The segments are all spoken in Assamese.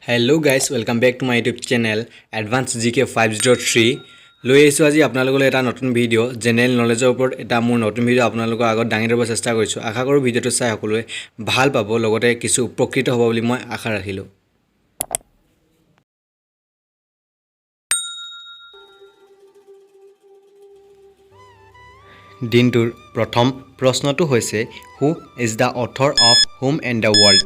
Hello guys, welcome back to my YouTube channel Advance GK 503। লৈ আহিছোঁ আজি আপোনালোকলৈ এটা নতুন ভিডিঅ'। জেনেৰেল নলেজৰ ওপৰত এটা মোৰ নতুন ভিডিঅ' আপোনালোকৰ আগত দাঙি ধৰিব চেষ্টা কৰিছোঁ। আশা কৰোঁ ভিডিঅ'টো চাই সকলোৱে ভাল পাব, লগতে কিছু উপকৃত হ'ব বুলি মই আশা ৰাখিলোঁ। দিনটোৰ প্ৰথম প্ৰশ্নটো হৈছে, who is the author of Home and the World?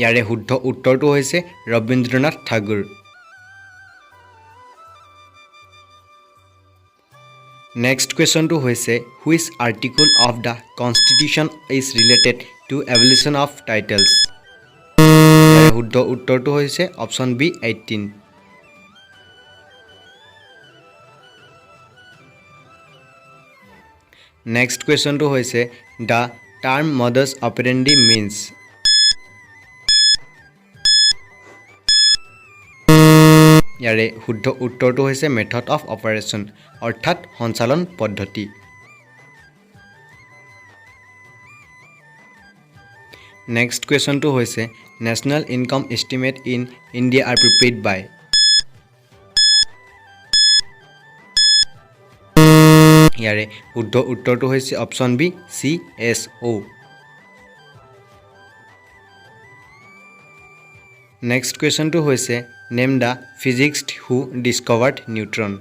ইয়াৰে শুদ্ধ উত্তৰটো হৈছে ৰবীন্দ্ৰনাথ ঠাকুৰ। নেক্সট কুৱেশ্যনটো হৈছে, which article of the Constitution is related to abolition of titles? ইয়াৰে শুদ্ধ উত্তৰটো হৈছে অপশ্যন বি, 18। নেক্সট কুৱেশ্যনটো হৈছে, the term modus operandi means? ইয়াৰে শুদ্ধ উত্তৰটো হৈছে মেথড অফ অপাৰেশ্যন, অৰ্থাৎ সঞ্চালন পদ্ধতি। নেক্সট কুৱেশ্যনটো হৈছে, national income estimate in India are prepared by? ইয়াৰে শুদ্ধ উত্তৰটো হৈছে অপশ্যন বি, চিএছঅ'। নেক্সট কুৱেশ্যনটো হৈছে, name the physicist who discovered neutron.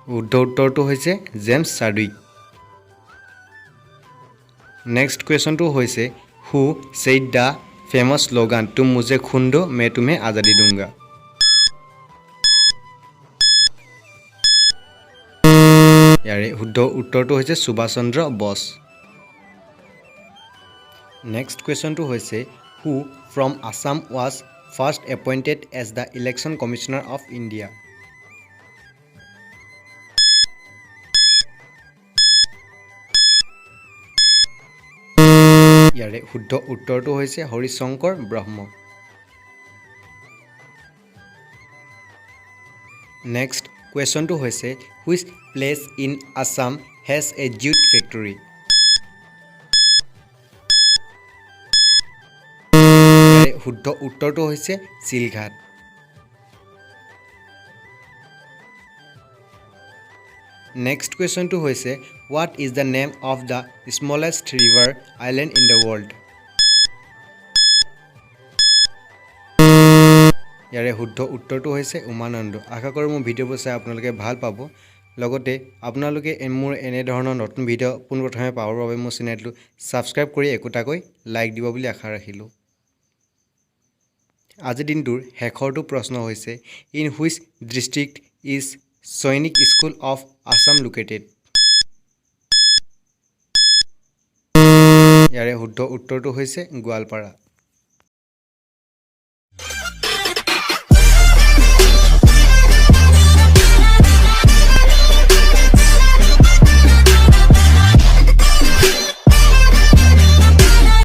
শুদ্ধ উত্তৰটো হৈছে জেমছ চাডউইক। নেক্সট কুৱেশ্যনটো হৈছে, who said the famous slogan, "तुम मुझे खून दो, मैं तुम्हें आज़ादी दूंगा"? ইয়াৰে শুদ্ধ উত্তৰটো হৈছে সুভাষ চন্দ্ৰ বছ। নেক্সট কুৱেশ্যনটো হৈছে, who from Assam was first appointed as the Election Commissioner of India? ইয়াৰে শুদ্ধ উত্তৰটো হৈছে হৰিশংকৰ ব্ৰহ্ম। নেক্সট কুৱেশ্যনটো হৈছে, which place in Assam has a jute factory? ইয়াৰে শুদ্ধ উত্তৰটো হৈছে চিলঘাট। নেক্সট কুৱেশ্যনটো হৈছে, what is the name of the smallest river island in the world? ইয়াৰে শুদ্ধ উত্তৰটো হৈছে উমানন্দ। আশা কৰোঁ মোৰ ভিডিঅ'বোৰ চাই আপোনালোকে ভাল পাব। লগতে আপোনালোকে মোৰ এনেধৰণৰ নতুন ভিডিঅ' পোনপ্ৰথমে পাবৰ বাবে মোৰ চেনেলটো ছাবস্ক্ৰাইব কৰি একোটাকৈ লাইক দিব বুলি আশা ৰাখিলোঁ। আজিৰ দিনটোৰ শেষৰটো প্ৰশ্ন হৈছে, in which district is Sainik School of Assam located? ইয়াৰে শুদ্ধ উত্তৰটো হৈছে গোৱালপাৰা।